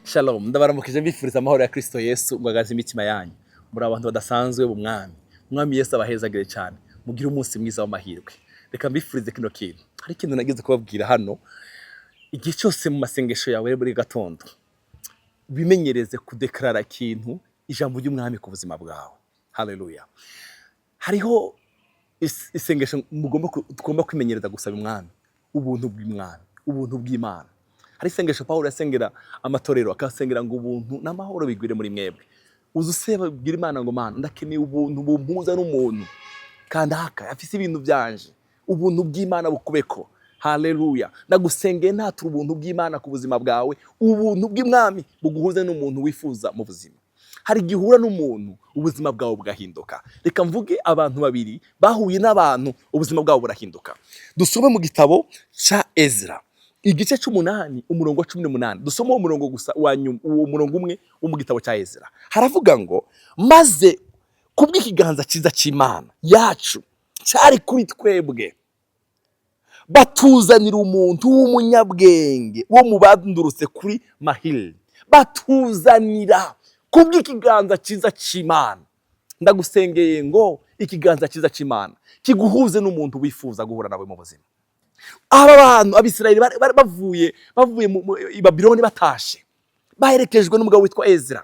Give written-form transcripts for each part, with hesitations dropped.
Shalom, ndabaramukije, mbifuriza amahoro ya Kristo Yesu ngo agaze imitima yanyu. Muri abantu badasanzwe mu Mwami. Umwami Yesu abahezagire cyane. Mugire umunsi mwiza w'amahirwe. Reka mbifurize kino kintu. Hari ikintu nageze kubabwira hano. Igihe cyose mu masengesho yawe buri gatondo, bimenyereze kudekarara ikintu, ijambo ry'Umwami ku buzima bwawe. Haleluya. Hariho isengesho tugomba kwimenyereza gusaba Umwami, ubuntu bw'Umwami, ubuntu bw'Imana. Hari isengesho Pawulo yasengera amatorero, akasengera ngo ubuntu n'amahoro bigwire muri mwebwe. Uza useba, bwira Imana ngo: "Mana, ndakeneye ubuntu bumpuza n'umuntu kandaka afise ibintu byanje. Ubuntu bw'Imana bukubeko." Haleluya. Ndagusengeye, ntatura ubuntu bw'Imana ku buzima bwawe, ubuntu bw'Umwami buguhuze n'umuntu wifuza mu buzima. Hari igihe uhura n'umuntu, ubuzima bwawe bugahinduka. Reka mvuge abantu babiri bahuye n'abantu, ubuzima bwabo burahinduka. Dusome mu gitabo cya Ezra, igice cy'umunani, umurongo wa 18. Dusome uwo murongo gusa wa nyuma, uwo murongo umwe wo mu gitabo cya Ezra. Haravuga ngo: "Maze kubw'ikiganza cyiza cy'Imana yacu cyari kuri twebwe, batuzanira umuntu w'umunyabwenge wo mu bandurutse kuri Mahili." Batuzanira kubw'ikiganza cyiza cy'Imana. Ndagusengeye ngo ikiganza cyiza cy'Imana kiguhuze n'umuntu wifuza guhura nawe mu buzima. Aba bantu, Abisirayeli, bari bavuye i Babiloni, batashe baherekejwe n'umugabo witwa Ezra.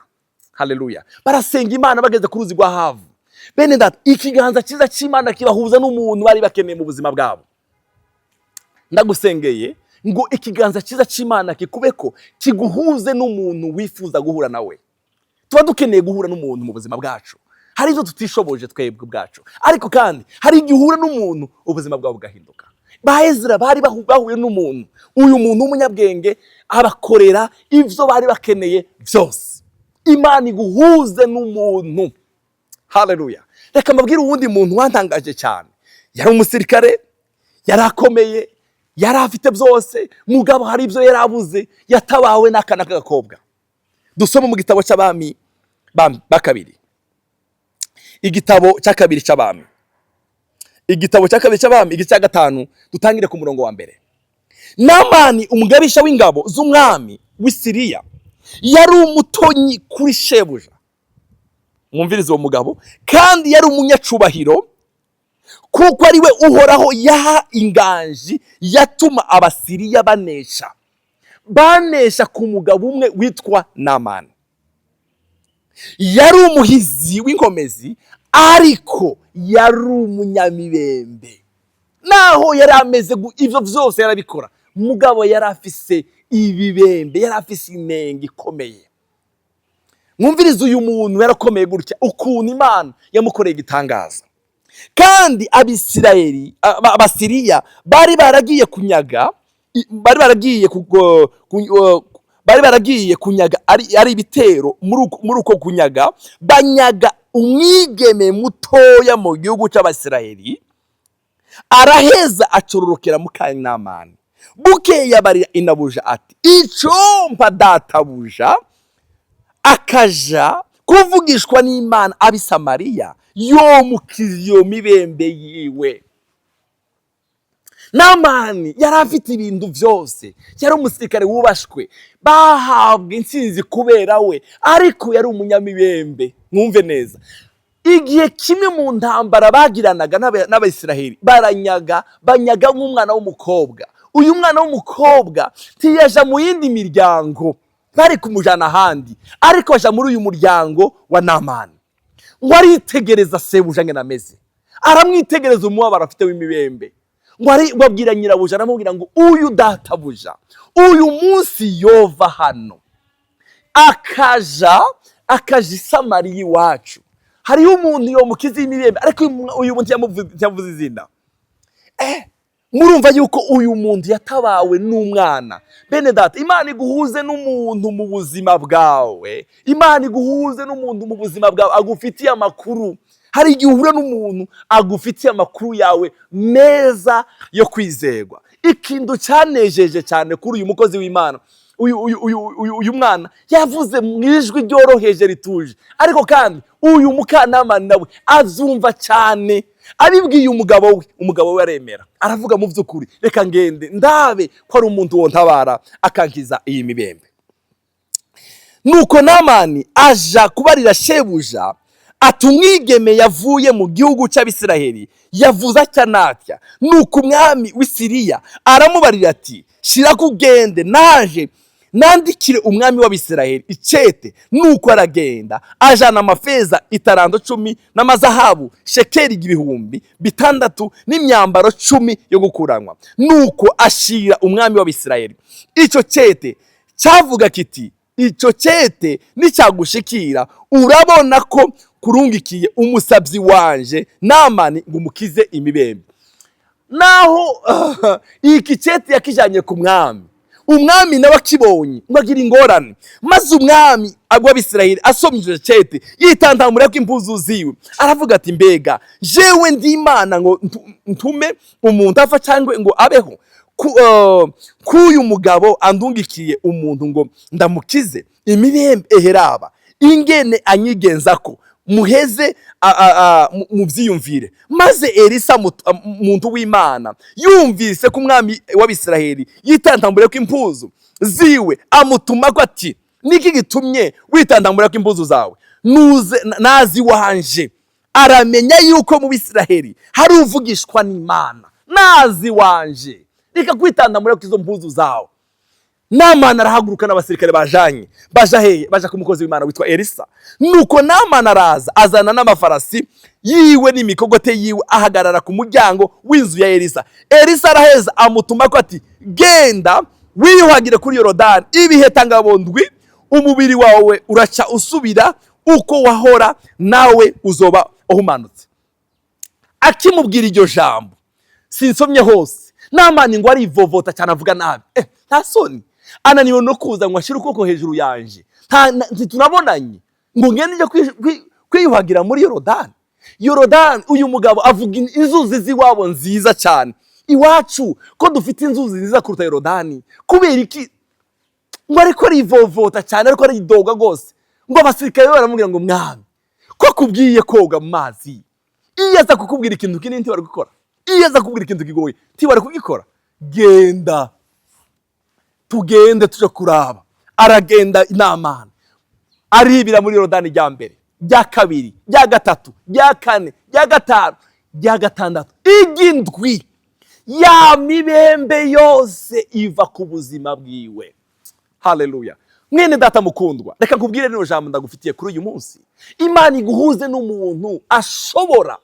Haleluya. Barasenga Imana, bageze ku ruzi rwa Havu, bene data, ikiganza cyiza cy'Imana kibahuza n'umuntu bari bakeneye mu buzima bwabo. Ndagusengeye ngo ikiganza cyiza cy'Imana kikubeko, kiguhuze n'umuntu wifuza guhura nawe. Tuba dukeneye guhura n'umuntu mu buzima bwacu. Hari ibyo tutishoboje twebwe ubwacu, ariko kandi hari igihe uhura n'umuntu, ubuzima bwawe bugahinduka. Ba Ezra bari bahuye n'umuntu, uyu muntu w'umunyabwenge abakorera ibyo bari bakeneye byose. Imana iguhuze n'umuntu. Haleluya. Reka mbabwire uwundi muntu wantangaje cyane. Yari umusirikare, yari akomeye, yari afite byose, mugabo hari ibyo yari abuze. Yatabawe n'akana k'agakobwa. Dusome mu gitabo cy'Abami ba kabiri, igitabo cya kabiri cy'Abami, igitabo cya kabiri cy'Abami, igice cya gatanu, dutangire ku murongo wa mbere. Namani, umugabisha w'ingabo z'umwami w'i Siriya, yari umutonyi kuri shebuja. Mwumvirize uwo mugabo. Kandi yari umunyacubahiro, kuko ari we Uhoraho yaha inganji yatuma Abasiriya banesha, banesha ku mugabo umwe witwa Namani. Yari umuhizi w'inkomezi, ariko yari umunyamibembe. Naho yari ameze ivyo vyose yarabikora, mugabo yari afise ibibembe, yari afise inenge ikomeye. Mwumvirize uyu muntu yarakomeye gutya, ukuntu Imana yamukoreye igitangaza. Kandi Abisirayeli, Abasiriya bari baragiye kunyaga, bari baragiye kunyaga ari ibitero. Muri uko kunyaga, banyaga umwigeme mutoya mu gihugu cy'Abisirayeli, araheza acororokera mukanamani. Bukeye abarira inabuja ati: "Icompa databuja akaja kuvugishwa n'Imana ab'i Samariya, yomukiza iyo mibembe yiwe." Namani yari afite ibintu byose, yari umusirikare wubashwe, bahabwa intsinzi kubera we, ariko yari umunyamibembe. Mwumve neza, igihe kimwe mu ntambara bagiranaga n'Abayisiraheli, baranyaga, banyaga nk'umwana w'umukobwa. Uyu mwana w'umukobwa ntiyaja mu yindi miryango, bari kumujana ahandi, ariko aja muri uyu muryango wa Namani. Ngo aritegereza sebuja ngene ameze, aramwitegereza, umubabaro afite w'imibembe. Ngo ari ngo abwira nyirabuja, aramubwira ngo: "Uyu databuja uyu munsi yova hano akaja i Samariya iwacu, hariho umuntu yomukiza imibembe." Ariko uyu muntu ntiyamuvuze izina. Murumva yuko uyu muntu yatabawe n'umwana. Bene data, Imana iguhuze n'umuntu mu buzima bwawe. Imana iguhuze n'umuntu mu buzima bwawe agufitiye amakuru. Hari igihe uhura n'umuntu agufitiye amakuru yawe meza yo kwizerwa. Ikintu cyanejeje cyane kuri uyu mukozi w'Imana, uyu mwana yavuze mu ijwi ryoroheje, rituje, ariko kandi uyu mukanamani nawe azumva cyane. Abibwiye umugabo we, umugabo we aremera, aravuga: "Mu by'ukuri reka ngende ndabe ko ari umuntu wontabara akankiza iyi mibembe." Nuko Namani aja kubarira shebuja ati: "Umwigeme yavuye mu gihugu cy'Abisiraheli yavuze atya n'atya." Nuko umwami w'Isiriya aramubarira ati: "Shira ugende, naje nandikire umwami w'Abisiraheli icete." Nuko aragenda, ajana amafeza itaranto 10 n'amazahabu shekeri 6000 n'imyambaro 10 yo gukuranwa. Nuko ashira umwami w'Abisiraheli icyo cete cyavuga kiti: "Icyo cete nicyagushikira, urabona ko kurungikiye umusabyi wanje Namani ngo umukize imibembe." Naho iki cete yakijanye ku mwami, umwami nawe akibonye ngo agira ingorane. Maze umwami w'Abisirayeli asomye icyo cete, yitantamura ko impuzu ziwe, aravuga ati: "Mbega jewe ndi Imana ngo ntume umuntu apfa cyangwa ngo abeho? K'uyu mugabo andungikiye umuntu ngo ndamukize imibembe, eheraba ingene anyigenza ko muheze muvyiyumvire." Maze Elisa muntu w'Imana yumvise ko umwami w'Abisiraheli yitantambure ko impuzu ziwe, amutumako ati: "Niki gitumye witantambura ko impuzu zawe? Nuze nazi wanje aramenya yuko mu Bisiraheli hari uvugishwa n'Imana. Nazi wanje, reka kwitantambura ko izo mpuzu zawe." Namani arahaguruka n'abasirikare bajanye. Baja hehe? Baja ku mukozi w'Imana witwa Elisa. Nuko Namani araza, azana n'amafarasi yiwe n'imikogote yiwe, ahagarara ku muryango w'inzu ya Elisa. Elisa araheza amutumako ati: "Genda wiyuhagire kuri Yorodani ibihetangabo ndwi, umubiri wawe uraca usubira uko wahora, nawe uzoba uhumanutse." Akimubwira iryo jambo, sinsomye hose, Namani ngo arivovota cyane, avuga nabi: "Nta soni, ananiwe no kuza ngo ashyire ukuboko hejuru yanje. Ntitunabonanye ngo ngende njye kwiyuhagira muri Yorodani." Yorodani, uyu mugabo avuga inzuzi z'iwabo nziza cyane. Iwacu ko dufite inzuzi nziza kuruta Yorodani, kubera iki? Ngo ariko arivovota cyane, ariko aridoga rwose. Ngo abasirikare be baramubwira ngo: "Mwami, ko akubwiye koga mu mazi, iyo aza kukubwira ikintu kinini ntiwari gukora? Iyo aza kukubwira ikintu kigoye ntiwari kugikora? Genda, tugende tuje kuraba." Aragenda Namani, aribira muri Yorodani rya mbere, rya kabiri, rya gatatu, rya kane, rya gatanu, rya gatandatu, igindwi, ya mibembe yose iva ku buzima bwiwe. Haleluya! Mwene data mukundwa, reka nkubwire rino jambo ndagufitiye kuri uyu munsi: Imana iguhuze n'umuntu ashobora.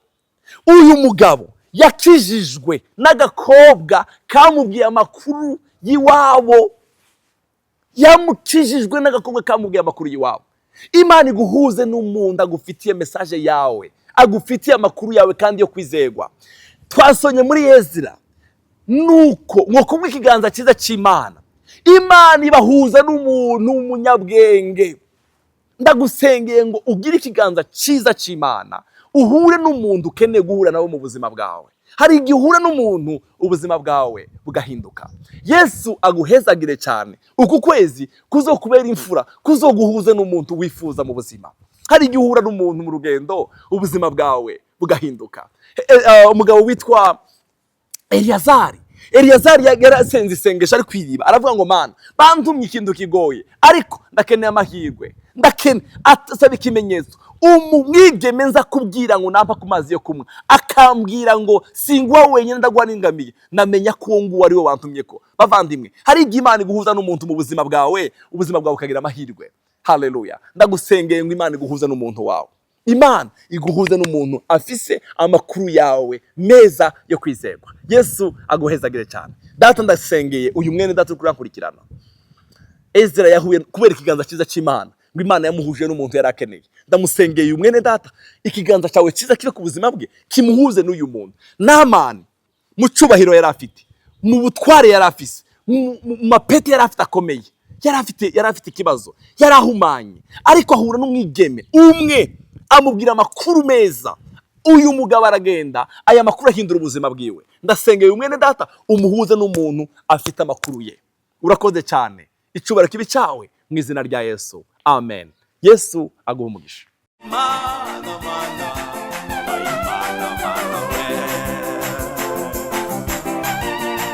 Uyu mugabo yakijijwe n'agakobwa kamubwiye amakuru y'iwabo. Yamukijijwe n'agakobwa kamubwiye amakuru y'iwabo. Imana iguhuze n'umuntu agufitiye message yawe, agufitiye amakuru yawe kandi yo kwizegwa. Twasonye muri Ezira nuko ngo kubwo ikiganza cyiza cy'Imana, Imana ibahuza n'umuntu w'umunyabwenge. Ndagusengeye ngo ugire ikiganza cyiza cy'Imana, uhure n'umuntu ukeneye guhura nawe mu buzima bwawe. Hari igihe uhura n'umuntu ubuzima bwawe bugahinduka. Yesu aguhezagire cyane. Uku kwezi kuzokubera imfura, kuzoguhuza n'umuntu wifuza mu buzima. Hari igihe uhura n'umuntu mu rugendo, ubuzima bwawe bugahinduka. Umugabo witwa Eliyazari, Eliyazari yarasenze isengesho ari kwiriba, aravuga ngo: "Mana, bantumye ikintu kigoye, ariko ndakeneye amahirwe, ndakene." Asaba ikimenyetso: "Umwigeme nza kubwira ngo nampa ku mazi yo kunywa, akambwira ngo singuha wenyine, ndaguha n'ingamiye, namenya ko uwo nguwo ari we wantumye ko." Bavandimwe, hari igihe Imana iguhuza n'umuntu mu buzima bwawe, ubuzima bwawe bukagira amahirwe. Haleluya! Ndagusengeye ngo Imana iguhuze n'umuntu wawe, Imana iguhuze n'umuntu afise amakuru yawe meza yo kwizerwa. Yesu aguhezagire cyane. Data, ndasengeye uyu mwene data uri kurankurikirana. Ezra yahuye kubera ikiganza cyiza cy'Imana, ngo Imana yamuhuje n'umuntu yari akeneye. Ndamusengeye uyu mwene data, ikiganza cyawe cyiza kibe ku buzima bwe, kimuhuze n'uyu muntu. Namani, mu cyubahiro yari afite, mu butware yari afise, mu mapeti yari afite akomeye, yari afite ikibazo, yari ahumanye, ariko ahura n'umwigeme umwe amubwira amakuru meza. Uyu mugabo aragenda, aya makuru ahindura ubuzima bwiwe. Ndasengeye uyu mwene data, umuhuze n'umuntu afite amakuru ye. Urakoze cyane, icyubahiro kibe cyawe mu izina rya Yesu, amen. Yesu aguha umugisha. Mana.